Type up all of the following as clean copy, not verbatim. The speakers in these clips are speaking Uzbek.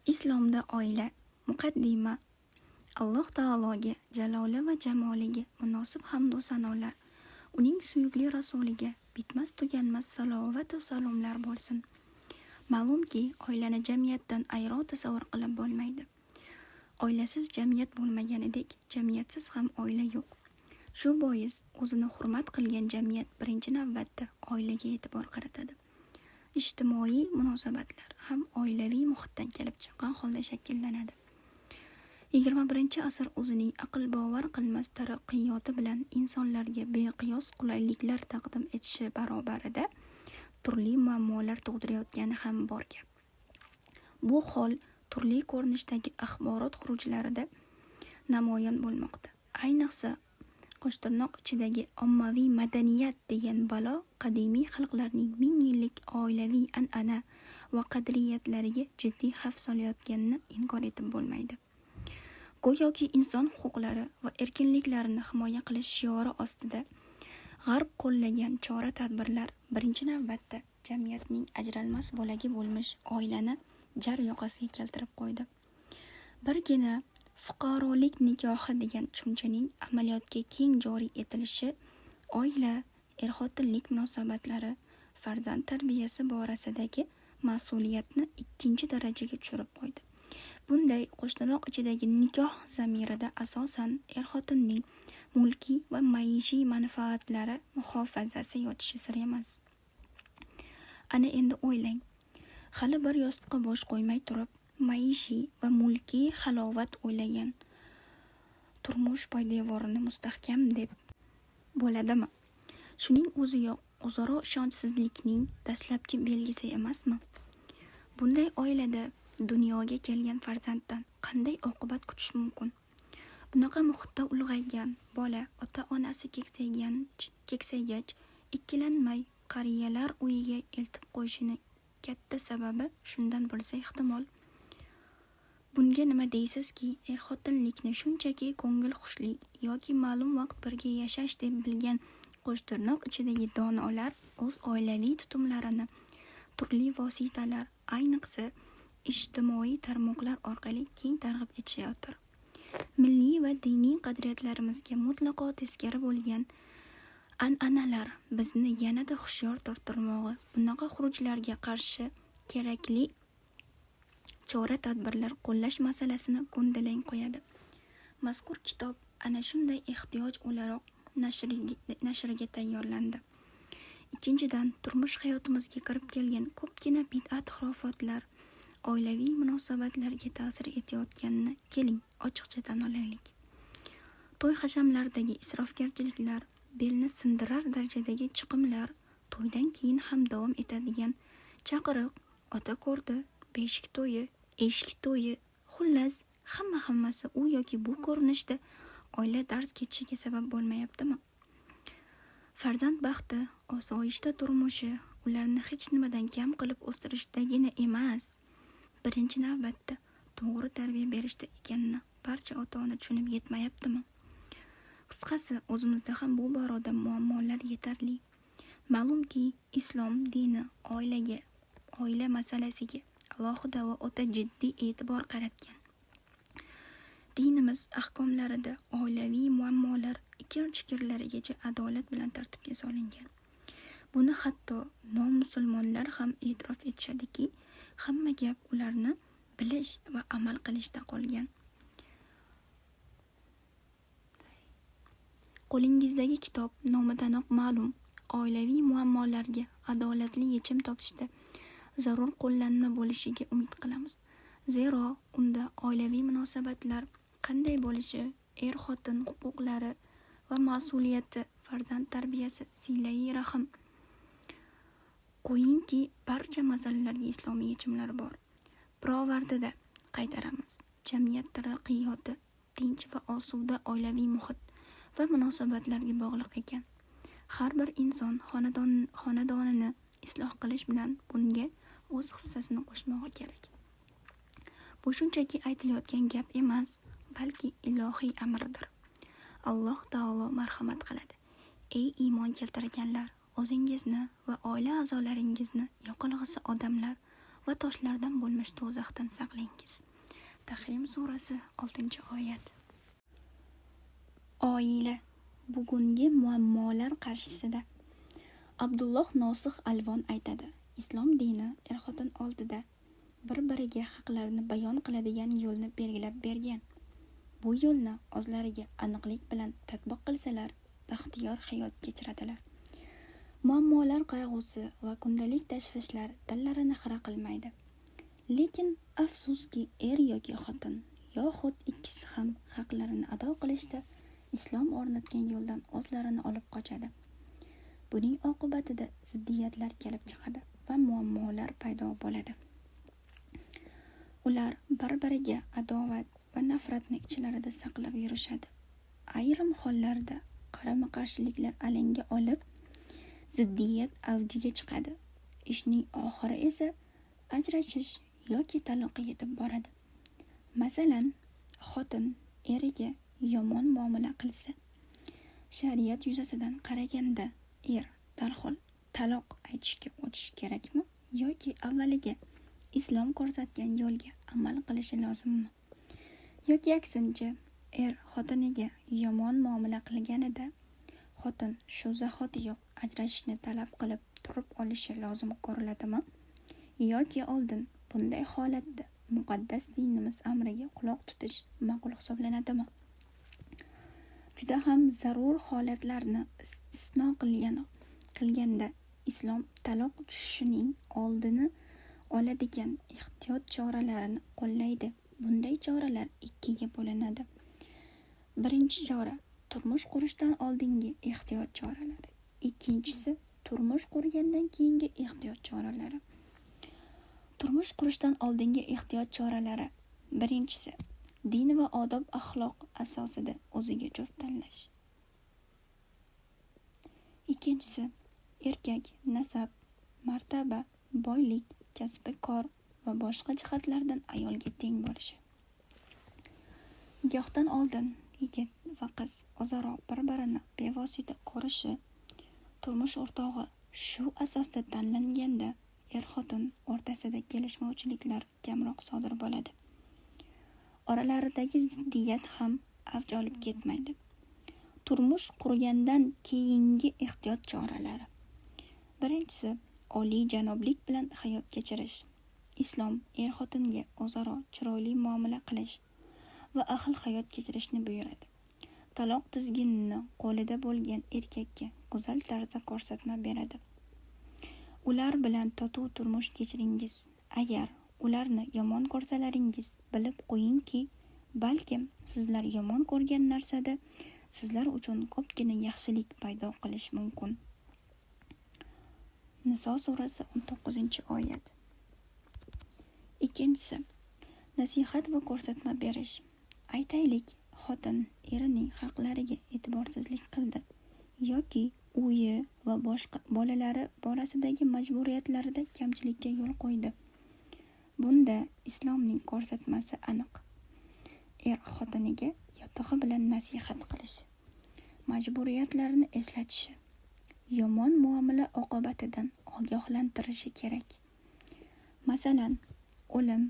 Islomda oila. Muqaddima. Alloh taologa, jaloli va jamoliga munosib hamdu sanolar, uning suyukli rasuliga bitmas tuganmas salovatu salomlar bo'lsin. Ma'lumki, oilani jamiyatdan ayro tasavvur qilib bo'lmaydi. Oilasiz jamiyat bo'lmaganidek, jamiyatsiz ham oila yo'q. Shu bois o'zini hurmat qilgan jamiyat birinchi navbatda oilaga e'tibor qaratadi. Ijtimoiy munosabatlar ham oilaviy muhitdan kelib chiqqan holda shakllanadi. 21-asr o'zining aqlbovar qilmas taraqqiyoti bilan insonlarga beqiyos qulayliklar taqdim etishi barobarida turli muammolar tug'dirayotgani ham bor gap. Bu hol turli ko'rinishdagi axborot xurujlarida namoyon bo'lmoqda. Ayniqsa, qo'shtirnoq ichidagi ommaviy madaniyat degan balo qadimiy xalqlarning ming yillik oilaviy an'ana va qadriyatlariga jiddiy xavf solayotganini inkor etib bo'lmaydi. Go'yoki inson huquqlari va erkinliklarini himoya qilish shiori ostida G'arb qo'llagan chora-tadbirlar birinchi navbatda jamiyatning ajralmas bo'lagi bo'lmish oilani jar yoqasiga keltirib qo'ydi. Birgina fuqarolik nikohi degan tushunchaning amaliyotga keng joriy etilishi oila, er-xotinlik munosabatlari, farzand tarbiyasi borasidagi mas'uliyatni ikkinchi darajaga tushirib qo'ydi. Bunday qo'shtirnoq ichidagi nikoh zamirida asosan er-xotinning mulkiy va maishiy manfaatlari muhofazasi yotishi sir emas. Ana endi o'ylang, hali bir yostiqqa bosh qo'ymay turib, maishiy va mulkiy halovat o'ylagan turmush poydevorini mustahkam deb bo'ladimi? Shuning o'ziyoq o'zaro ishonchsizlikning dastlabki belgisi emasmi? Bunday oilada dunyoga kelgan farzanddan qanday oqibat kutish mumkin? Bunaqa muhitda ulg'aygan bola ota-onasi keksaygach ikkilanmay qariyalar uyiga eltib qo'yishini katta sababi shundan bo'lsa ehtimol. Bunga nima deysizki, er-xotinlikni shunchaki ko'ngilxushlik yoki ma'lum vaqt birga yashash deb bilgan qo'shtirnoq ichidagi donolar o'z oilaviy tutumlarini turli vositalar, ayniqsa ijtimoiy tarmoqlar orqali keng targ'ib etishayotir. Milliy va diniy qadriyatlarimizga mutlaqo teskari bo'lgan an'analar bizni yanada hushyor torttirmog'i, bunaqa xurujlarga qarshi kerakli chora-tadbirlar qo'llash masalasini ko'ndalang qo'yadi. Mazkur kitob ana shunday ehtiyoj o'laroq nashrga tayyorlandi. Ikkinchidan, turmush hayotimizga kirib kelgan ko'pgina bid'at-xurofotlar oilaviy munosabatlarga ta'sir etayotganini keling, ochiqcha tan olaylik. To'y-hashamlardagi isrofgarchiliklar, belni sindirar darajadagi chiqimlar, to'ydan keyin ham davom etadigan chaqiriq, ota ko'rdi, beshik to'yi, eshik to'yi, xullas, hamma-hammasi u yoki bu ko'rinishda oila darz ketishiga sabab bo'lmayaptimi? Farzand baxti, osoyishta turmushi ularni hech nimadan kam qilib o'stirishdagina emas, birinchi navbatda to'g'ri tarbiya berishda ekanini barcha ota-ona tushunib yetmayaptimi? Qisqasi, o'zimizda ham bu borada muammolar yetarli. Ma'lumki, islom dini oilaga, oila masalasiga alohida va o'ta jiddiy e'tibor qaratgan. Dinimiz ahkomlarida oilaviy muammolar ikir-chikirlarigacha adolat bilan tartibga solingan. Buni hatto nomusulmonlar ham e'tirof etishadiki, hamma gap ularni bilish va amal qilishda qolgan. Qo'lingizdagi kitob nomidanoq ma'lum, oilaviy muammolarga adolatli yechim topishda zarur qo'llanma bo'lishiga umid qilamiz. Zero unda oilaviy munosabatlar qanday bo'lishi, er-xotin huquqlari va mas'uliyati, farzand tarbiyasi, silai rahm, qo'yingki, barcha masalalarga islomiy yechimlar bor. Pirovardida qaytaramiz, jamiyat taraqqiyoti tinch va osuda oilaviy muhit va munosabatlarga bog'liq ekan. Har bir inson xonadonini isloh qilish bilan bunga o'z hissasini qo'shmog'i kerak. Bu shunchaki aytilayotgan gap emas, balki ilohiy amrdir. Alloh taolo marhamat qiladi. Ey iymon keltirganlar, o'zingizni va oila a'zolaringizni yoqilg'isi odamlar va toshlardan bo'lmish do'zaxdan saqlangiz. Tahrim surasi 6-oyat. Oila bugungi muammolar qarshisida. Abdulloh Nosih Alvon aytadi: Islom dini er-xotin oldida bir-biriga haqlarini bayon qiladigan yo'lni belgilab bergan. Bu yo'lni o'zlariga aniqlik bilan tatbiq qilsalar, baxtiyor hayot kechiradilar. Muammolar qayg'usi va kundalik tashvishlar dillarini xira qilmaydi. Lekin afsuski, er yoki xotin, yoxud ikkisi ham haqlarini ado qilishda islom o'rnatgan yo'ldan o'zlarini olib qochadi. Buning oqibatida ziddiyatlar kelib chiqadi va muammolar paydo bo'ladi. Ular bir-biriga adovat va nafratni ichlarida saqlab yurishadi. Ayrim hollarda qarama-qarshiliklar alanga olib, ziddiyat avjiga chiqadi. Ishning oxiri esa ajrashish yoki taloqqa yetib boradi. Masalan, xotin eriga yomon muomala qilsa, shariat yuzasidan qaraganda er darhol taloq aytishga o'tishi kerakmi yoki avvaliga islom ko'rsatgan yo'lga amal qilishi lozimmi? Yoki aksincha, er xotiniga yomon muomala qilganida xotin shu zahotiyoq ajrashishni talab qilib turib olishi lozim ko'riladimi? Yoki oldin bunday holatda muqaddas dinimiz amriga quloq tutish ma'qul hisoblanadimi? Juda ham zarur holatlarni istisno qilganda islom taloq tushishining oldini oladigan ehtiyot choralarini qo'llaydi. Bunday choralar ikkiga bo'linadi. Birinchi chora turmush qurishdan oldingi ehtiyot choralari. Ikkinchisi turmush qurgandan keyingi ehtiyot choralari. Turmush qurishdan oldingi ehtiyot choralari. Birinchisi din va odob axloq asosida o'ziga juft tanlash. Ikkinchisi erkak nasab, martaba, boylik, kasbi kor va boshqa jihatlardan ayolga teng bo'lishi. Nikohdan oldin yigit va qiz o'zaro bir-birini bevosita ko'rishi, turmush o'rtog'i shu asosda tanlanganda er-xotin o'rtasida kelishmovchiliklar kamroq sodir bo'ladi. Oralaridagi ziddiyat ham avj olib ketmaydi. Turmush qurgandan keyingi ehtiyot choralari. Birinchisi oliyjanoblik bilan hayot kechirish. Islom er-xotinga o'zaro chiroyli muomala qilish va ahil hayot kechirishni buyuradi. Taloq tizginini qo'lida bo'lgan erkakka go'zal tarzda ko'rsatma beradi. Ular bilan totuv turmush kechiringiz. Agar ularni yomon ko'rsalaringiz, bilib qo'yingki, balkim sizlar yomon ko'rgan narsada sizlar uchun ko'pgina yaxshilik paydo qilish mumkin. Niso surasi 19-oyat. Ikkinchisi nasihat va ko'rsatma berish. Aytaylik, xotin erining haqlariga e'tiborsizlik qildi yoki uyi va boshqa bolalari borasidagi majburiyatlarida kamchilikka yo'l qo'ydi. Bunda islomning ko'rsatmasi aniq. Er xotiniga yotig'i bilan nasihat qilishi, majburiyatlarini eslatishi, yomon muomala oqibatidan ogohlantirishi kerak. Masalan, o'lim,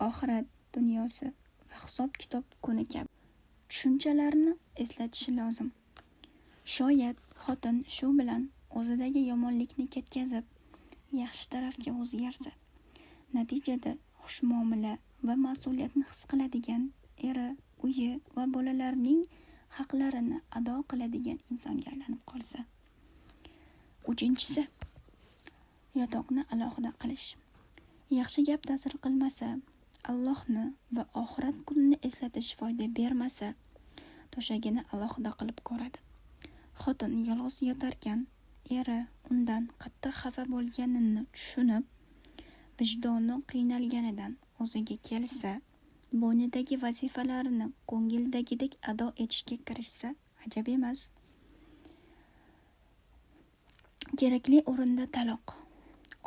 oxirat dunyosi va hisob-kitob kuni kabi tushunchalarni eslatishi lozim. Shoyat xotin shu bilan o'zidagi yomonlikni ketkazib, yaxshi tarafga o'zgarsa, natijada xushmuomala va mas'uliyatni his qiladigan, eri, uyi va bolalarining haqlarini ado qiladigan insonga aylanib qolsa. Uchinchisi yotoqni alohida qilish. Yaxshi gap ta'sir qilmasa, Allohni va oxirat kunini eslatish foyda bermasa, to'shagini alohida qilib ko'radi. Xotin yolg'iz yotarkan, eri undan qattiq xafa bo'lganini tushunib, vijdoni qiynalganidan o'ziga kelsa, bo'ynidagi vazifalarini ko'ngildagidek ado etishga kirishsa ajab emas. Kerakli o'rinda taloq.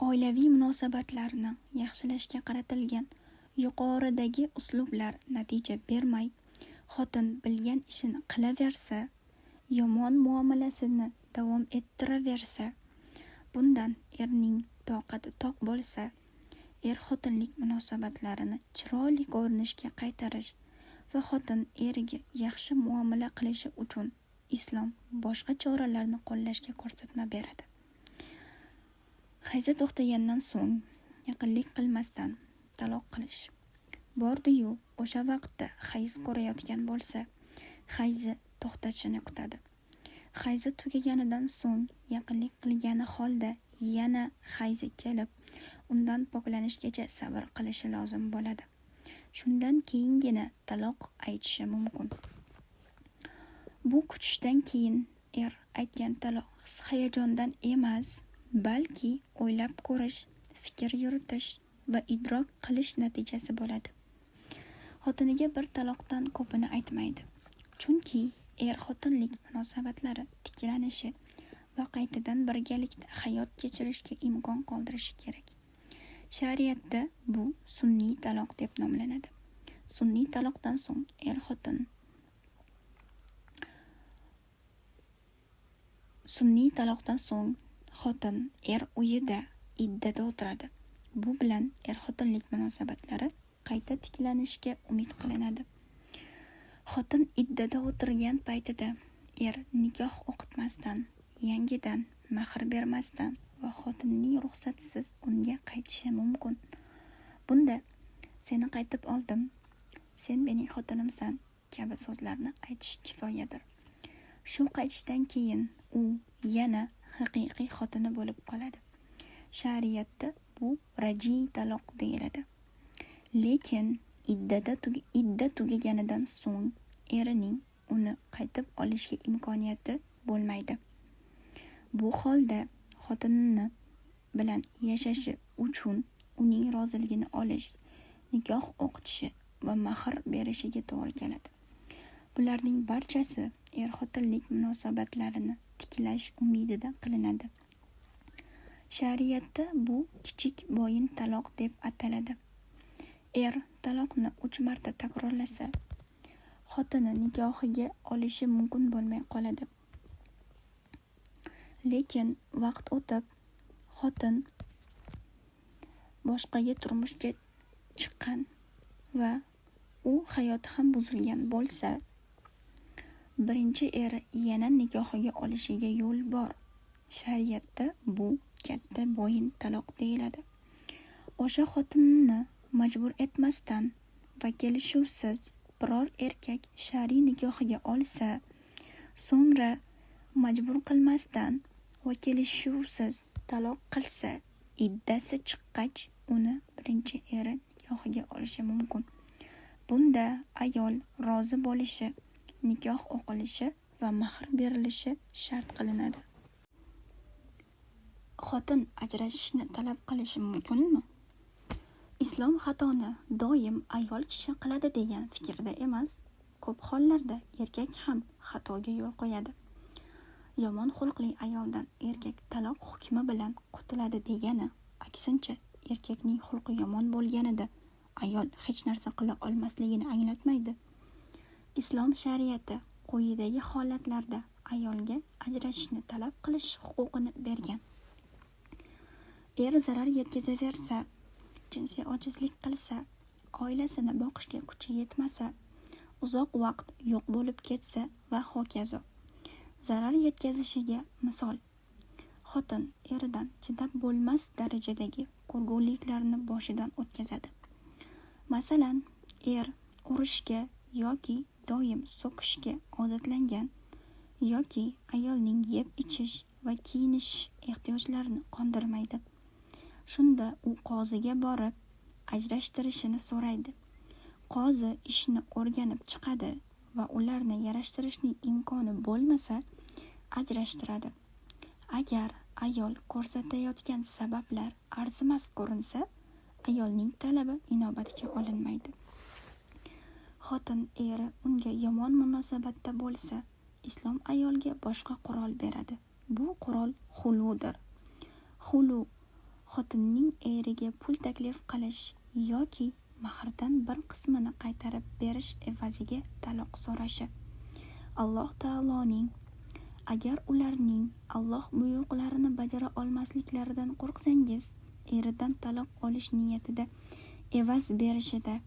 Oilaviy munosabatlarni yaxshilashga qaratilgan yuqoridagi uslublar natija bermay, xotin bilgan ishini qilaversa, yomon muomalasini davom ettiraversa, bundan erning toqati toq bo'lsa, er-xotinlik munosabatlarini chiroyli ko'rinishga qaytarish va xotin eriga yaxshi muomala qilishi uchun islom boshqa choralarni qo'llashga ko'rsatma beradi. Hayzi to'xtagandan so'ng yaqinlik qilmasdan taloq qilish. Bordi-yu o'sha vaqtda hayz ko'rayotgan bo'lsa, hayzi to'xtashini kutadi. Hayzi tugaganidan so'ng yaqinlik qilgani holda yana hayzi kelib, undan poklanishgacha sabr qilishi lozim bo'ladi. Shundan keyingina taloq aytishi mumkin. Bu kutishdan keyin er aytgan taloq his-hayajondan emas, balki o'ylab ko'rish, fikr yuritish va idrok qilish natijasi bo'ladi. Xotiniga bir taloqdan ko'pini aytmaydi. Chunki er-xotinlik munosabatlari tiklanishi va qaytadan birgalikda hayot kechirishga imkon qoldirishi kerak. Shariatda bu sunniy taloq deb nomlanadi. Sunniy taloqdan so'ng er-xotin Sunniy taloqdan so'ng xotin er uyida iddada o'tiradi. Bu bilan er-xotinlik munosabatlari qayta tiklanishga umid qilinadi. Xotin iddada o'tirgan paytida er nikoh o'qitmasdan, yangidan mahr bermasdan va xotinning ruxsatisiz unga qaytishi mumkin. Bunda "Seni qaytib oldim", "Sen mening xotinimsan" kabi so'zlarni aytish kifoyadir. Shu qaytishdan keyin u yana haqiqiy xotini bo'lib qoladi. Shariatda bu rajiy taloq deyiladi. Lekin idda tugaganidan so'ng erining uni qaytib olishga imkoniyati bo'lmaydi. Bu holda xotinini bilan yashashi uchun uning roziligini olish, nikoh o'qitishi va mahr berishiga to'g'ri keladi. Bularning barchasi er-xotinlik munosabatlarini tiklash umidida qilinadi. Shariatda bu kichik boyin taloq deb ataladi. Er taloqni 3 marta takrorlasa, xotini nikohiga olishi mumkin bo'lmay qoladi. Lekin vaqt o'tib, xotin boshqaga turmushga chiqqan va u hayoti ham buzilgan bo'lsa, birinchi eri yana nikohiga olishiga yo'l bor. Shariatda bu katta boyin taloq deyiladi. O'sha xotinni majbur etmasdan va kelishuvsiz biror erkak shar'iy nikohiga olsa, so'ngra majbur qilmasdan va kelishuvsiz taloq qilsa, iddasi chiqqach uni birinchi eri nikohiga olishi mumkin. Bunda ayol rozi bo'lishi, nikoh o'qilishi va mahr berilishi shart qilinadi. Xotin ajrashishni talab qilishi mumkinmi? Islom xatoni doim ayol kishi qiladi degan fikrda emas. Ko'p hollarda erkak ham xatoga yo'l qo'yadi. Yomon xulqli ayoldan erkak taloq hukmi bilan qutuladi degani, aksincha, erkakning xulqi yomon bo'lganida ayol hech narsa qila olmasligini anglatmaydi. Islom shariati quyidagi holatlarda ayolga ajrashishni talab qilish huquqini bergan. Er zarar yetkazaversa, jinsiy ojizlik qilsa, oilasini boqishga kuchi yetmasa, uzoq vaqt yo'q bo'lib ketsa va hokazo. Zarar yetkazishiga misol: xotin eridan chidab bo'lmas darajadagi ko'rguliklarni boshidan o'tkazadi. Masalan, er urishga yoki doim so'kishga odatlangan yoki ayolning yeb ichish va kiyinish ehtiyojlarini qondirmaydi. Shunda u qoziga borib, ajrashtirishini so'raydi. Qozi ishni o'rganib chiqadi va ularni yarashtirishning imkoni bo'lmasa, ajrashtiradi. Agar ayol ko'rsatayotgan sabablar arzimas ko'rinsa, ayolning talabi inobatga olinmaydi. Xotin eri unga yomon munosabatda bo'lsa, islom ayolga boshqa qurol beradi. Bu qurol xuludir. Xulu xotinning eriga pul taklif qilish yoki mahrdan bir qismini qaytarib berish evaziga taloq so'rashi. Alloh taoloning agar ularning Alloh buyruqlarini bajara olmasliklaridan qo'rqsangiz, eridan taloq olish niyatida evaz berishida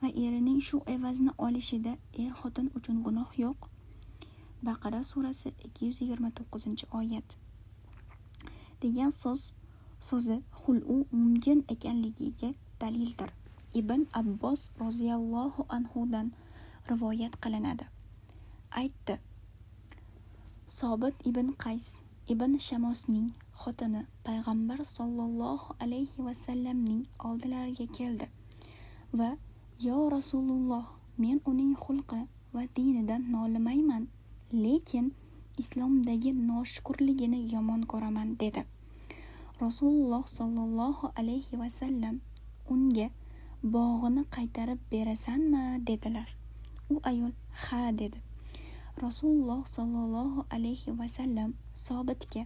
va erining shu evazni olishida er-xotin uchun gunoh yo'q. Baqara surasi 229-oyat. Degan so'zi xul'u mumkin ekanligiga dalildir. Ibn Abbos roziyallohu anhudan rivoyat qilinadi. Aytdi: Sobit ibn Qays ibn Shamosning xotini payg'ambar sollallohu alayhi vasallamning oldilariga keldi va "Yo Rasululloh, men uning xulqi va dinidan nolimayman, lekin islomdagi noshukurligini yomon ko'raman" dedi. Rasululloh sollallohu alayhi vasallam unga "Bog'ini qaytarib berasanmi?" dedilar. U ayol "Ha" dedi. Rasululloh sollallohu alayhi vasallam Sobitga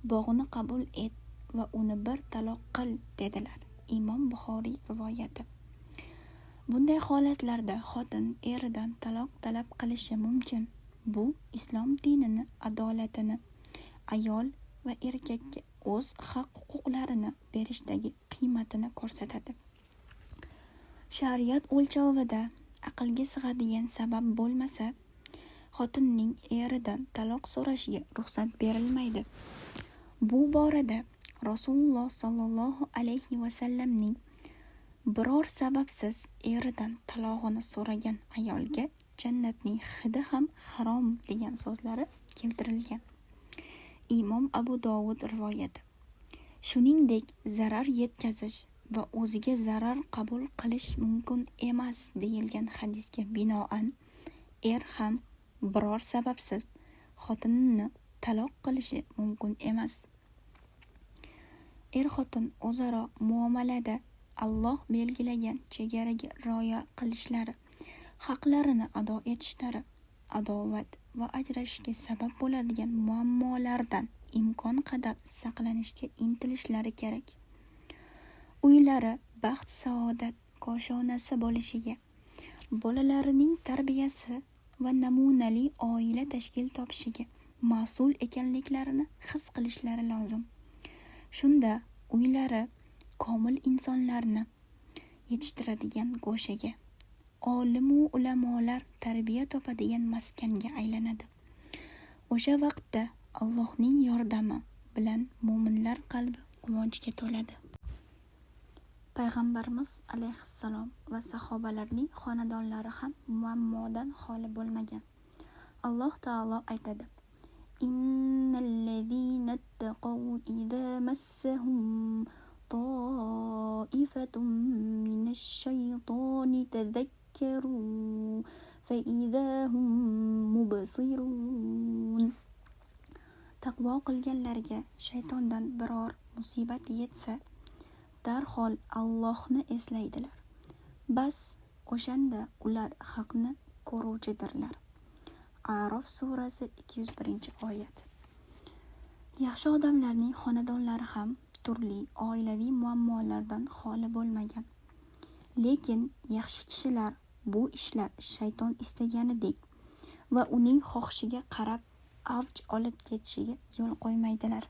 "Bog'ni qabul et va uni bir taloq qil" dedilar. Imom Buxoriy rivoyati. Bunday holatlarda xotin eridan taloq talab qilishi mumkin. Bu islom dinini adolatini, ayol va erkakka o'z haq-huquqlarini berishdagi qiymatini ko'rsatadi. Shariat o'lchovida aqlga sig'adigan sabab bo'lmasa, xotinning eridan taloq so'rashiga ruxsat berilmaydi. Bu borada Rasululloh sollallohu alayhi vasallamning biror sababsiz eridan talog'ini so'ragan ayolga jannatning hidi ham harom degan so'zlari keltirilgan. Imom Abu Dovud rivoyati. Shuningdek, zarar yetkazish va o'ziga zarar qabul qilish mumkin emas deyilgan hadisga binoan, er ham biror sababsiz xotinini taloq qilishi mumkin emas. Er-xotin o'zaro muomalada Alloh belgilagan chegaraga rioya qilishlari, haqlarini ado etishlari, adovat va ajrashishga sabab bo'ladigan muammolardan imkon qadar saqlanishga intilishlari kerak. Uylari baxt-saodat koshonasi bo'lishiga, bolalarining tarbiyasi va namunali oila tashkil topishiga mas'ul ekanliklarini his qilishlari lozim. Shunda uylari komil insonlarni yetishtiradigan go'shaga, olimu ulamolar tarbiya topadigan maskanga aylanadi. O'sha vaqtda Allohning yordami bilan mo'minlar qalbi quvonchga to'ladi. Payg'ambarimiz alayhissalom va sahobalarning xonadonlari ham muammodan xoli bo'lmagan. Alloh taolo aytadi: "Innallazina ittaqaw idza massahum toifatun minash shaytoni tadhakkaru fa idza hum mubsirun." Taqvo qilganlarga shaytondan biror musibat yetsa, darhol Allohni eslaydilar. Bas o'shanda ular haqni ko'ruvchidirlar. A'rof surasi 201-oyat. Yaxshi odamlarning xonadonlari ham turli oilaviy muammolardan xoli bo'lmagan. Lekin yaxshi kishilar bu ishlar shayton istaganidek va uning xohishiga qarab avj olib ketishiga yo'l qo'ymaydilar.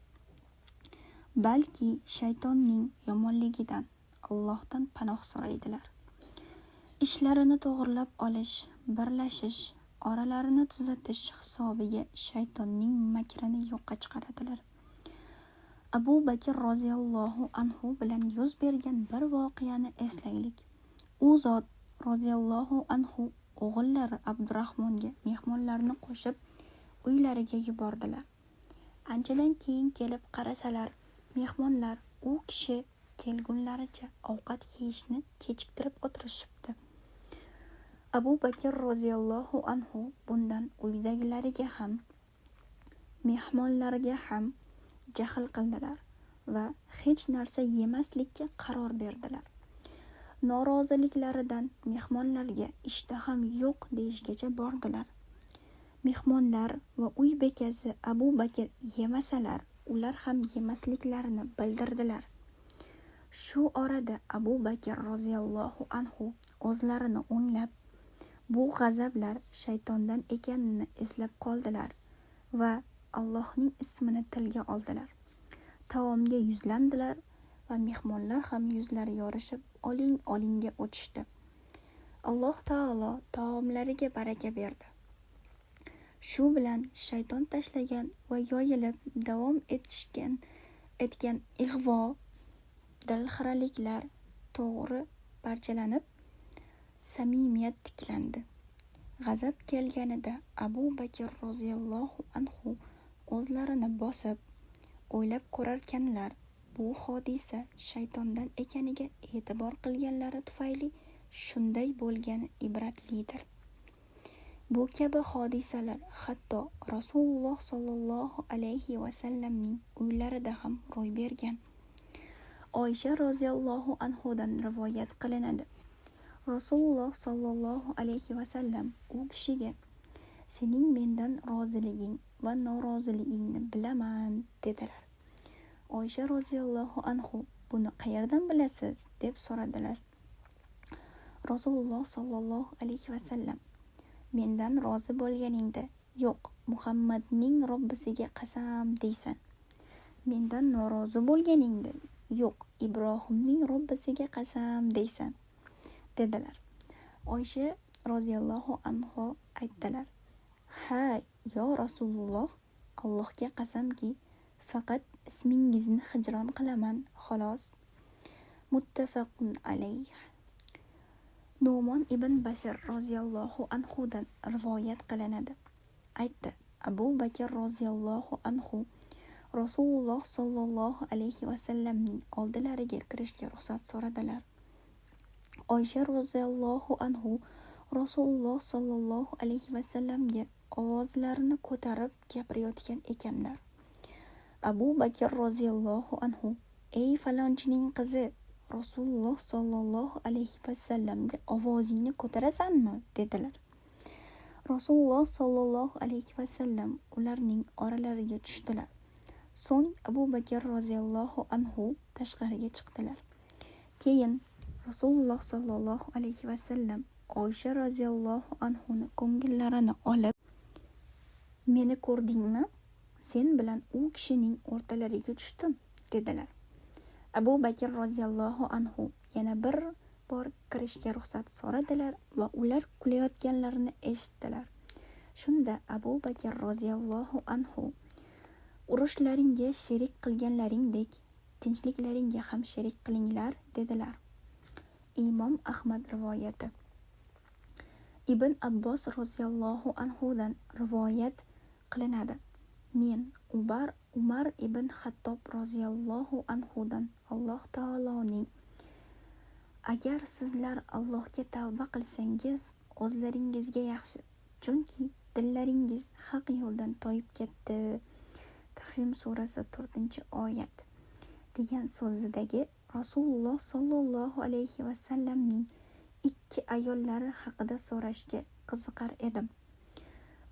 Balki shaytonning yomonligidan Allohdan panoh so'raydilar. Ishlarini to'g'rilab olish, birlashish, oralarini tuzatish hisobiga shaytonning makrini yo'qqa chiqaradilar. Abu Bakr roziyallohu anhu bilan yuz bergan bir voqeani eslaylik. U zot roziyallohu anhu o'g'illari Abdurahmonga mehmonlarni qo'shib uylariga yubordilar. Anchadan keyin kelib qarasalar, mehmonlar u kishi kelgunlaricha ovqat yeyishni kechiktirib o'tirishibdi. Abu Bakr roziyallohu anhu bundan uydagilariga ham, mehmonlarga ham jahl qildilar va hech narsa yemaslikka qaror berdilar. Noroziliklaridan mehmonlarga ishtaham yo'q deyishgacha bordilar. Mehmonlar va uy bekasi Abu Bakr yemasalar, ular ham yemasliklarini bildirdilar. Shu orada Abu Bakr roziyallohu anhu o'zlarini o'nglab, bu g'azablar shaytondan ekanini eslab qoldilar va Allohning ismini tilga oldilar. Taomga yuzlandilar Va mehmonlar ham yuzlari yorishib, oling-olingga o'tishdi. Alloh taolo taomlariga baraka berdi. Shu bilan shayton tashlagan va yoyilib davom etgan ig'vo, dilxiraliklar to'g'ri parchalanib, samimiyat tiklandi. G'azab kelganida Abu Bakr roziyallohu anhu o'zlarini bosib, o'ylab ko'rarkanlar, bu hodisa shaytondan ekaniga e'tibor qilganlari tufayli shunday bo'lgani ibratlidir. Bu kabi hodisalar hatto Rasululloh sollallohu alayhi vasallamning uylarida ham ro'y bergan. Oysha roziyallohu anhudan rivoyat qilinadi. Rasululloh sollallohu alayhi vasallam u kishiga: "Sening mendan roziliging va noroziligingni bilaman", dedilar. Oysha roziyallohu anhu: "Buni qayerdan bilasiz?" deb so'radilar. Rasululloh sollallohu alayhi vasallam: "Mendan rozi bo'lganingda, yo'q, Muhammadning Robbisiga qasam deysan. Mendan norozi bo'lganingda, yo'q, Ibrohimning Robbisiga qasam deysan", dedilar. Oysha roziyallohu anhu aytdilar: "Ha, yo Rasululloh, Allohga qasamki, faqat ismingizni hijron qilaman, xolos." Muttafaqun alayh. Nu'mon ibn Bashir roziyallohu anhudan rivoyat qilinadi. Aytdi: Abu Bakr roziyallohu anhu Rasululloh sollallohu alayhi vasallamning oldilariga kirishga ruxsat so'radilar. Oysha roziyallohu anhu Rasululloh sollallohu alayhi vasallamga ovozlarini ko'tarib gapirayotgan ekanlar. Abu Bakr roziyallohu anhu: "Ey falonchining qizi, Rasululloh sollallohu alayhi vasallamga ovozingni ko'tarasanmi?" dedilar. Rasululloh sollallohu alayhi vasallam ularning oralariga tushdilar. So'ng Abu Bakr roziyallohu anhu tashqariga chiqdilar. Keyin Rasululloh sollallohu alayhi vasallam Oysha roziyallohu anhuni ko'ngillarini olib: "Meni ko'rdingmi? Sen bilan u kishining o'rtalariga tushdim", dedilar. Abu Bakr roziyallohu anhu yana bir bor kirishga ruxsat so'radilar va ular kulayotganlarini eshitdilar. Shunda Abu Bakr roziyallohu anhu: "Urushlaringga sherik qilganlaringdek, tinchliklaringga ham sherik qilinglar", dedilar. Imom Ahmad rivoyati. Ibn Abbos roziyallohu anhudan rivoyat qilinadi. Men Umar ibn Xattob roziyallohu anhudan Alloh taoloning: "Agar sizlar Allohga tavba qilsangiz, o'zlaringizga yaxshi, chunki dillaringiz haq yo'ldan toyib ketdi." Tahrim surasi 4-oyat degan so'zidagi Rasululloh sollallohu alayhi vasallamning ikki ayollari haqida so'rashga qiziqar edim.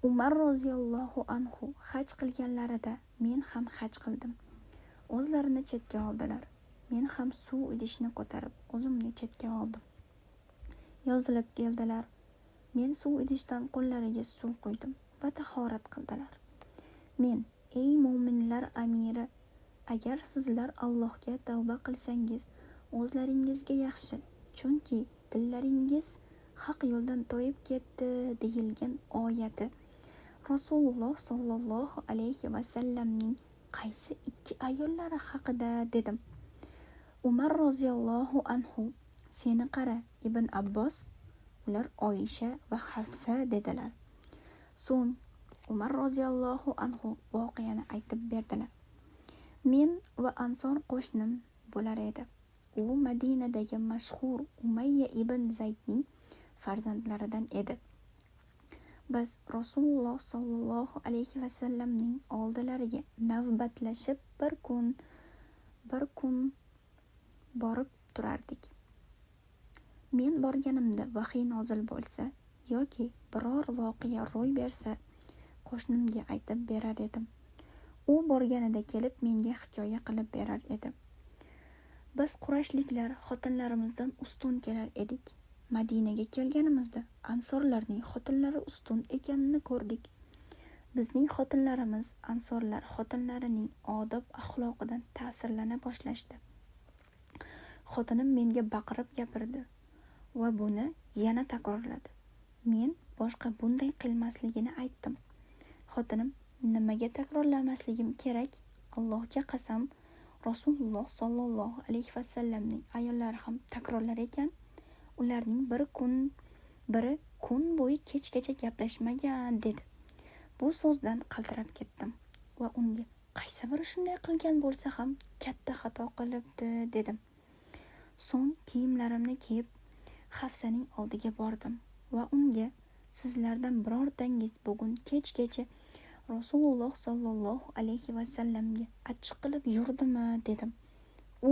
Umar roziyallohu anhu haj qilganlarida men ham haj qildim. O'zlarini chetga oldilar. Men ham suv idishni ko'tarib, o'zimni chetga oldim. Yozilib keldilar. Men suv idishdan qo'llariga suv quydim va tahorat qildilar. Men: "Ey mo'minlar amiri, agar sizlar Allohga tavba qilsangiz, o'zlaringizga yaxshi, chunki dillaringiz haq yo'ldan toyib ketdi", deyilgan oyati Rasululloh sollallohu alayhi vasallamning qaysi ikki ayollari haqida, dedim. Umar roziyallohu anhu: "Seni qara, Ibn Abbos, ular Oysha va Hafsa", dedilar. So'ng Umar roziyallohu anhu voqeani aytib berdilar. Men va ansor qo'shnim bo'lar edi. U Madinadagi mashhur Umayya ibn Zaydning farzandlaridan edi. Biz Rasululloh sollallohu alayhi vasallamning oldilariga navbatlashib bir kun bir kun borib turardik. Men borganimda vahiy nozil bo'lsa yoki biror voqea ro'y bersa, qo'shnimga aytib berar edim. U borganida kelib menga hikoya qilib berar edi. Biz qurayshliklar xotinlarimizdan ustun kelar edik. Madinaga kelganimizda ansorlarning xotinlari ustun ekanini ko'rdik. Bizning xotinlarimiz ansorlar xotinlarining odob-axloqidan ta'sirlana boshlashdi. Xotinim menga baqirib gapirdi va buni yana takrorladi. Men boshqa bunday qilmasligini aytdim. Xotinim, nimaga takrorlamasligim kerak? Allohga qasam, Rasululloh sollallohu alayhi vasallamning ayollari ham takrorlar ekan. Ularning biri kun bo'yi kechgacha gaplashmagan, dedi. Bu so'zdan qaltirab ketdim va unga qaysi biri shunday qilgan bo'lsa ham katta xato qilibdi, dedim. So'ng kiyimlarimni kiyib Hafsaning oldiga bordim va unga sizlardan birortangiz bugun kechgacha Rasululloh sollallohu alayhi vasallamga achchiq qilib yurdimi, dedim. U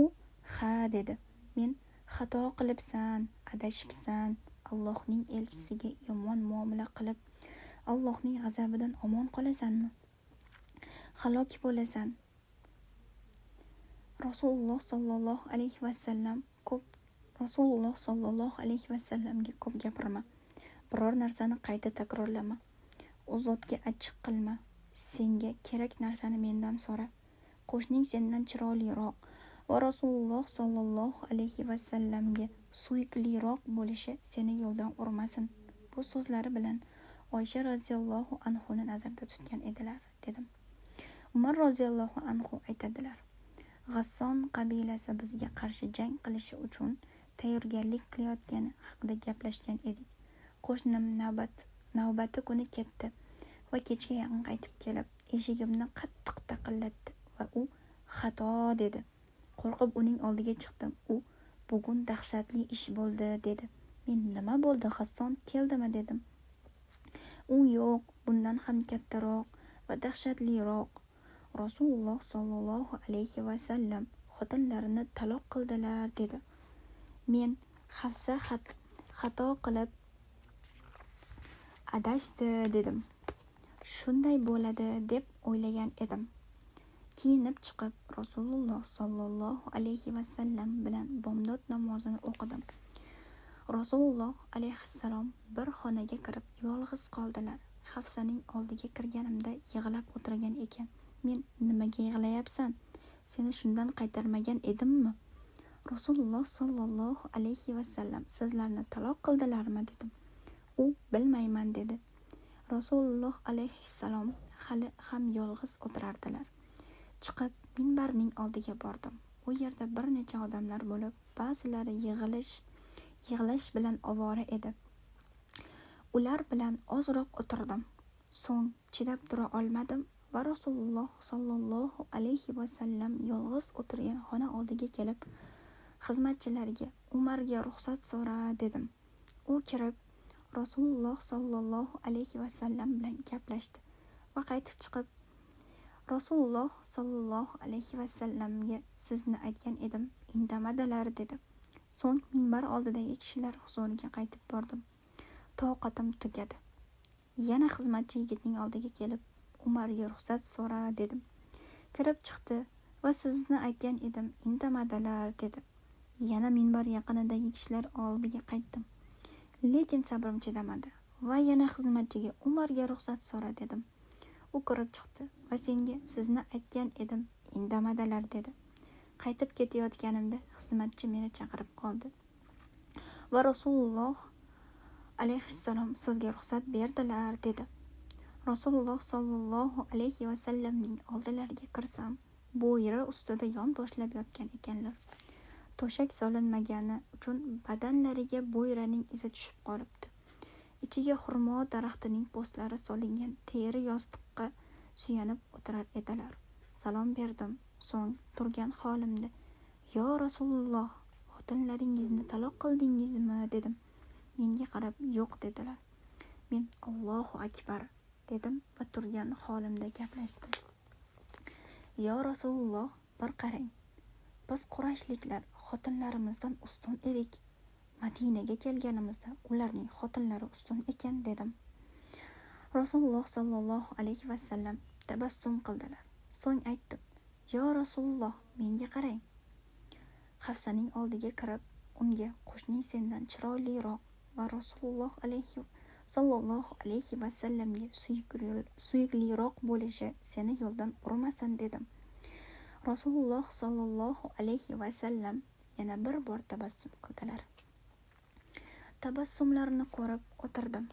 ha, dedi. Men xato qilibsan, adashibsan, Allohning elchisiga yomon muomala qilib, Allohning g'azabidan omon qolasanmi? Halok bo'lasan. Rasululloh sollallohu alayhi vasallamga ko'p gapirma. Biror narsani qayta takrorlama. U zotga achchiq qilma. Senga kerak narsani mendan so'ra. Qo'shning sendan chiroyliroq va Rasululloh sollallohu alayhi vasallamga suyukliroq bo'lishi seni yo'ldan urmasin. Bu so'zlari bilan Oysha roziyallohu anhuni nazarda tutgan edilar, dedim. Umar roziyallohu anhu aytadilar: G'asson qabilasi bizga qarshi jang qilishi uchun tayyorgarlik qilayotgani haqida gaplashgan edik. Qo'shnim navbati kuni ketdi va kechga yaqin qaytib kelib, eshigimni qattiq taqillatdi va u xato, dedi. Qo'rqib uning oldiga chiqdim. U bugun dahshatli ish bo'ldi, dedi. Men nima bo'ldi, G'asson keldimi, dedim. U yo'q, bundan ham kattaroq va dahshatliroq. Rasululloh sollallohu alayhi vasallam xotinlarini taloq qildilar, dedi. Men Hafsa xato qilib adashdi, dedim. Shunday bo'ladi deb o'ylagan edim. Kiyinib chiqib Rasululloh sollallohu alayhi vasallam bilan bomdod namozini o'qidim. Rasululloh alayhissalom bir xonaga kirib yolg'iz qoldilar. Hafsaning oldiga kirganimda yig'lab o'tirgan ekan. Men nimaga yig'layapsan? Seni shundan qaytarmagan edimmi? Rasululloh sollallohu alayhi vasallam sizlarni taloq qildilarmi, dedim. U bilmayman, dedi. Rasululloh alayhissalom hali ham yolg'iz o'tirardilar. Chiqib minbarning oldiga bordim. U yerda bir necha odamlar bo'lib, ba'zilari yig'lash bilan ovora edi. Ular bilan ozroq o'tirdim. So'ng chidab tura olmadim va Rasululloh sollallohu alayhi vasallam yolg'iz o'tirgan xona oldiga kelib, xizmatchilarga Umarga ruxsat so'ra, dedim. U kirib Rasululloh sollallohu alayhi vasallam bilan gaplashdi va qaytib chiqib Rasululloh sollallohu alayhi vasallamga sizni aytgan edim, indamadilar, dedi. So'ng minbar oldidagi kishilar huzuriga qaytib bordim. Toqatim tugadi. Yana xizmatchi yigitning oldiga kelib Umarga ruxsat so'ra, dedim. Kirib chiqdi va sizni aytgan edim, indamadilar, dedi. Yana minbar yaqinidagi kishilar oldiga qaytdim. Lekin sabrim chidamadi va yana xizmatchiga Umarga ruxsat so'ra, dedim. U kirib chiqdi va senga sizni aytgan edim, indamadilar, dedi. Qaytib ketayotganimda xizmatchi meni chaqirib qoldi va Rasululloh alayhissalom sizga ruxsat berdilar, dedi. Rasululloh sollallohu alayhi vasallamning oldilariga kirsam, bo'yra ustida yon boshlab yotgan ekanlar. To'shak solinmagani uchun badanlariga bo'yraning izi tushib qolibdi. Ichiga xurmo daraxtining po'stlari solingan teri yostiqqa suyanib o'tirar edilar. Salom berdim. So'ng turgan holimda, "Yo Rasululloh, xotinlaringizni taloq qildingizmi?" dedim. Menga qarab, "Yo'q" dedilar. Men Allohu akbar dedim va turgan holimda gaplashdim. "Yo Rasululloh, bir qarang. Biz Qurayshliklar xotinlarimizdan ustun edik. Madinaga kelganimizda ularning xotinlari ustun ekan" dedim. Rasululloh sollallohu alayhi vasallam tabassum qildilar. So'ng aytdim: "Yo Rasululloh, menga qarang." Hafsaning oldiga kirib, unga qo'shning sendan chiroyliroq va Rasululloh sollallohu alayhi vasallamga suyukliroq bo'lishi seni yo'ldan urmasin dedim. Rasululloh sollallohu alayhi vasallam yana bir bor tabassum qildilar. Tabassumlarini ko'rib o'tirdim.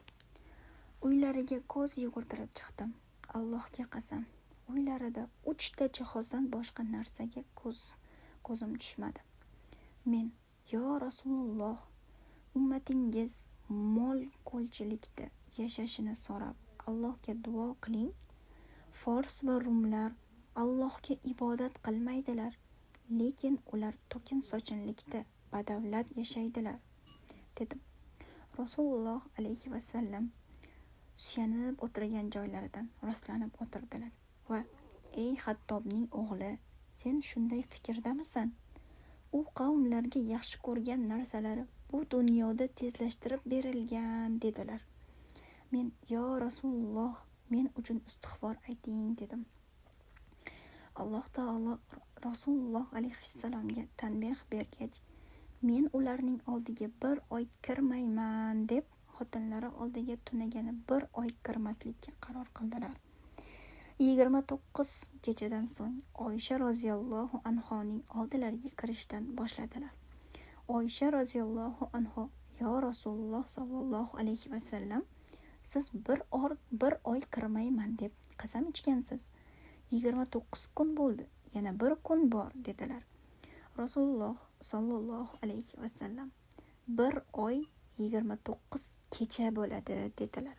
Uylariga ko'z yugurtirib chiqdim. Allohga qasam, uylarida 3 ta jihozdan boshqa narsaga ko'zim tushmadi. Men: "Yo Rasululloh, ummatingiz mol ko'lchilikda yashashini so'rab Allohga duo qiling. Fors va rumlar Allohga ibodat qilmaydilar, lekin ular to'kin-sochinlikda badavlat yashaydilar", dedim. Rasululloh alayhi vasallam suyanib o'tirgan joylaridan rostlanib o'tirdilar va: "Ey Xattobning o'g'li, sen shunday fikrdamisan? U qavmlarga yaxshi ko'rgan narsalari bu dunyoda tezlashtirib berilgan", dedilar. Men: "Yo Rasululloh, men uchun istig'for ayting", dedim. Alloh taolo Rasululloh alayhissalomga tanbeh bergach, "Men ularning oldiga bir oy kirmayman", deb xotinlari oldiga tunagani bir oy kirmaslikka qaror qildilar. 29 kechadan so'ng Oysha roziyallohu anhoning oldilariga kirishdan boshladilar. Oysha roziyallohu anho: "Yo Rasululloh sollallohu alayhi vasallam, siz bir oy kirmayman deb qasam ichgansiz. 29 kun bo'ldi, yana bir kun bor", dedilar. Rasululloh sollallohu alayhi vasallam: "Bir oy 29 kecha bo'ladi", dedilar.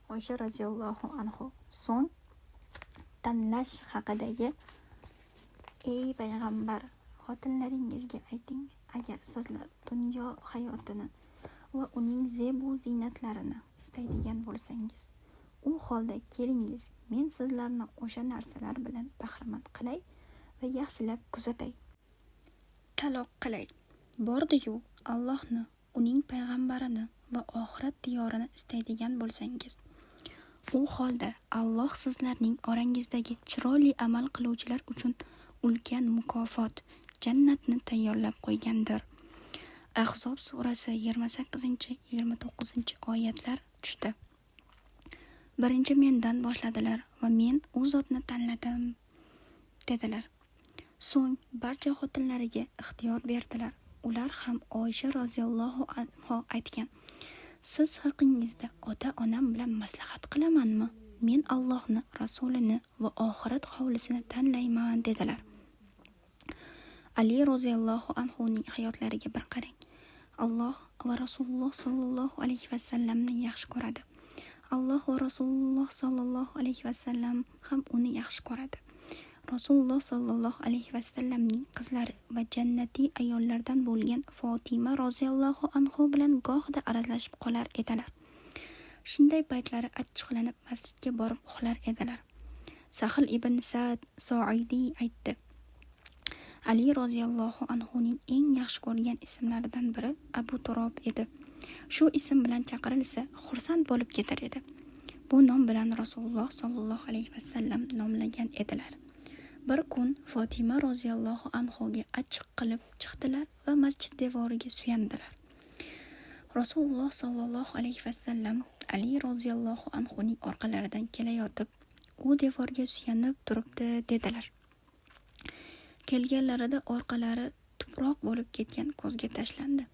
Oysha roziyallohu anhu so'ng tanlash haqidagi: "Ey payg'ambar, xotinlaringizga ayting, agar sizlar dunyo hayotini va uning zebu ziynatlarini istaydigan bo'lsangiz, u holda kelingiz, men sizlarni o'sha narsalar bilan bahramand qilay va yaxshilab kuzatay, taloq qilay. Bordi-yu, Allohni, uning payg'ambarini va oxirat diyorini istaydigan bo'lsangiz, u holda Alloh sizlarning orangizdagi chiroyli amal qiluvchilar uchun ulkan mukofot, jannatni tayyorlab qo'ygandir." Ahzob surasi 28-29 oyatlar tushdi. Birinchi mendan boshladilar va men u zotni tanladim, dedilar. So'ng barcha xotinlariga ixtiyor berdilar. Ular ham Oysha roziyallohu anho aytgan: "Siz haqingizda ota-onam bilan maslahat qilamanmi? Men Allohni, Rasulini va oxirat hovlisini tanlayman", dedilar. Ali roziyallohu anhuning hayotlariga bir qarang. Alloh va Rasululloh sollallohu alayhi vasallamni yaxshi ko'radi. Alloh va Rasululloh sollallohu alayhi vasallam ham uni yaxshi ko'radi. Rasululloh sollallohu alayhi vasallamning qizlari va jannatiy ayollardan bo'lgan Fotima roziyallohu anhu bilan gohida aralashib qolar edilar. Shunday paytlari achchiqlanib masjidga borib uxlar edilar. Sahl ibn Sa'd Soidiy aytdi: Ali roziyallohu anhuning eng yaxshi ko'rgan ismlaridan biri Abu Turob edi. Shu ism bilan chaqirilsa, xursand bo'lib ketar edi. Bu nom bilan Rasululloh sollallohu alayhi vasallam nomlagan edilar. Bir kun Fotima roziyallohu anhoga achchiq qilib chiqdilar va masjid devoriga suyandilar. Rasululloh sollallohu alayhi vasallam Ali roziyallohu anhuning orqalaridan kelayotib, u devorga suyanib turibdi, dedilar. Kelganlarida orqalari tuproq bo'lib ketgan ko'zga tashlandi.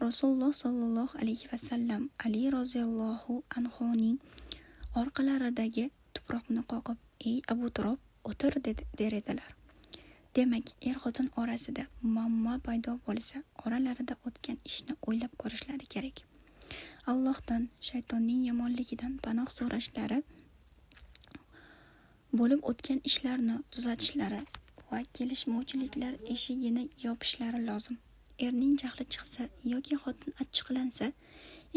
Rasululloh sollallohu alayhi vasallam Ali roziyallohu anhuning orqalaridagi tuproqni qoqib, "Ey Abu Turob, o'tir", der edilar. Demak, er-xotin orasida muammo paydo bo'lsa, oralarida o'tgan ishni o'ylab ko'rishlari kerak. Allohdan shaytonning yomonligidan panoh so'rashlari, bo'lib o'tgan ishlarni tuzatishlari va kelishmovchiliklar eshigini yopishlari lozim. Erning jahli chiqsa yoki xotin achchiqlansa,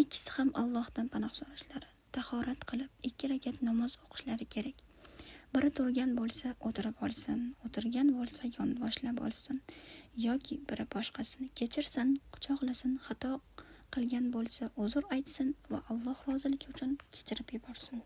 ikkisi ham Allohdan panoh so'rashlari, tahorat qilib, 2 rakat namoz o'qishlari kerak. Biri turgan bo'lsa, o'tirib olsin, o'tirgan bo'lsa, yonboshlab olsin yoki biri boshqasini kechirsin, quchoqlasin, xato qilgan bo'lsa, uzr aytsin va Alloh roziligi uchun kechirib yuborsin.